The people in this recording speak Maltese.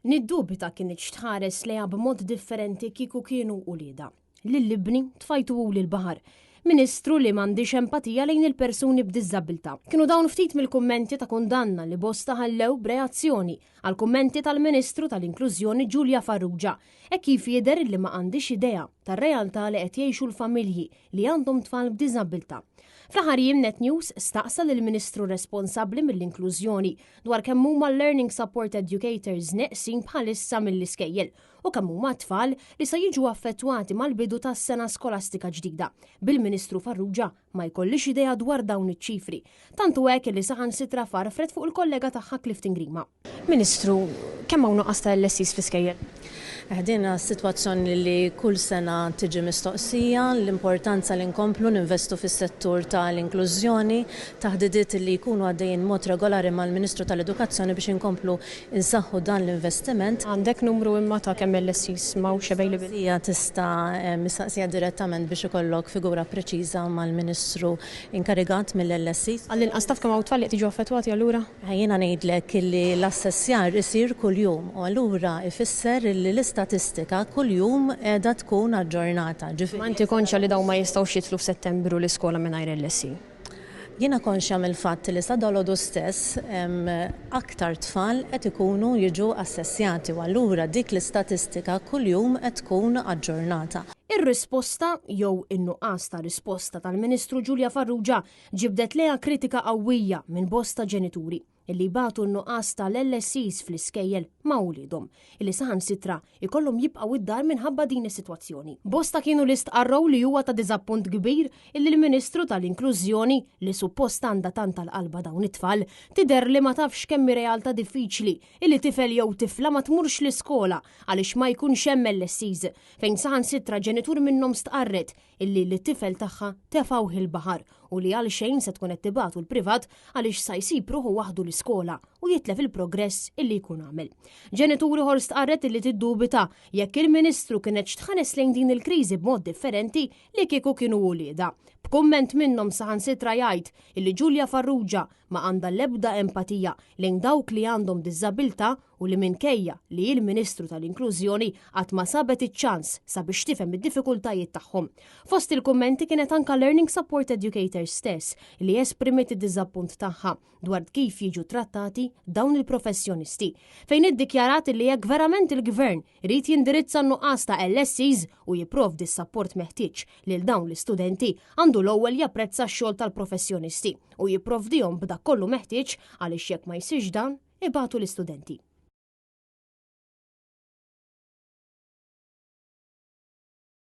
Niddubita kinitx tħares lejha b'mod differenti kieku kienu uliedha. Lil ibni tfajtuhuli l-baħar. Ministru li m'għandhiex empatija lejn il-persuni b'diżabbiltà. Kienu dawn ftit mill-kummenti ta' kundanna li bosta ħallew b'reazzjoni għall-kummenti tal-Ministru tal-Inklużjoni Julia Farrugia hekk kif jidher li ma għandhiex idea tar-realtà li qed jgħixu l-familji li għandhom tfal b'diżabbiltà. Fl-aħħar jiem Net News staqsa lill-Ministru responsabbli mill-inklużjoni dwar kemm huma l-Learning Support Educators neqsin bħalissa mill-iskejjel u kemm huma t-tfal li se jiġu affettwati mal-bidu tas-sena skolastika ġdida, bil-Ministru Farrugia ma jkollhiex idea dwar dawn iċ-ċifri. Tant hu hekk li saħansitra farfret fuq il-kollega tagħha Clifton Grima. Ministru, kemm hawn nuqqas ta' LSEs fl-iskejjel? Din hija sitwazzjoni li kull sena tiġi mistoqsija, l-importanza li nkomplu ninvestu fis-settur tal-inklużjoni, taħdidiet li jkunu għaddejjin mod regolari mal-Ministru tal-Edukazzjoni biex inkomplu insaħħu dan l-investiment. Għandek numru imma ta' kemm LSEs m'hawnx available? Hija tista' mistaqsija direttament biex ikollok figura preċiża mal-Ministru inkarigat mill-LSEs. Għall-inqas taf kemm hawn tfal li qed jiġu affettwati allura? Jiena ngħidlek illi l-assessjar isir kuljum u allura ifisser illi l-istatistika kuljum qiegħda tkun aġġornata. Ġifieri. Ma inti konxja li dawn ma jistgħux jidħlu f'Settembru l-iskola mingħajr LSE? Jiena konxja mill-fatt li sa dalgħodu stess aktar tfal qed ikunu jiġu assessjati u allura dik l-istatistika kuljum qed tkun aġġornata. Ir-risposta, jew in-nuqqas ta' risposta tal-Ministru Julia Farrugia ġibdet lejha kritika qawwija minn bosta ġenituri illi jbatu n-nuqqas tal-LSEs fl-iskejjel ma' uliedhom, illi saħansitra jkollhom jibqgħu id-dar minħabba din is-sitwazzjoni. Bosta kienu li stqarrew li huwa ta' diżappunt kbir illi l-Ministru tal-Inklużjoni, li suppost għandha tant għal qalbha dawn it-tfal, tidher li ma tafx kemm hi realtà diffiċli illi tifel jew tifla ma tmurx l-iskola għaliex ma jkunx hemm LSEs, fejn saħansitra ġenitur minnhom stqarret illi lit-tifel tagħha tefgħuh il-baħar u li għalxejn se tkun qed tibagħtu l-privat għaliex sa jsib ruħu waħdu l-iskola u jitlef il-progress illi jkun għamel. Ġenitur ieħor stqarret illi tiddubita jekk il-Ministru kinetx tħares lejn din il-kriżi b'mod differenti li kieku kienu uliedha. B'kumment minnhom saħansitra jgħid illi Julia Farrugia ma għandha l-ebda empatija lejn dawk li għandhom diżabilità u li minkejja li hi l-Ministru tal-Inklużjoni qatt ma sabet iċ-ċans sabiex tifhem id-diffikultajiet tagħhom. Fost il-kummenti kienet anka Learning Support Educator stess li esprimiet id-diżappunt tagħha dwar kif jiġu trattati dawn il-professjonisti, fejn iddikjarat li jekk verament il-Gvern irid jindirizza n-nuqqas ta' LSEs u jipprovdi s-sapport meħtieġ lil dawn l-istudenti, għandu l-ewwel japprezza x-xogħol tal-professjonisti u jipprovdihom b'dak kollu meħtieġ għaliex jekk ma jsirx dan, ibatu l-istudenti.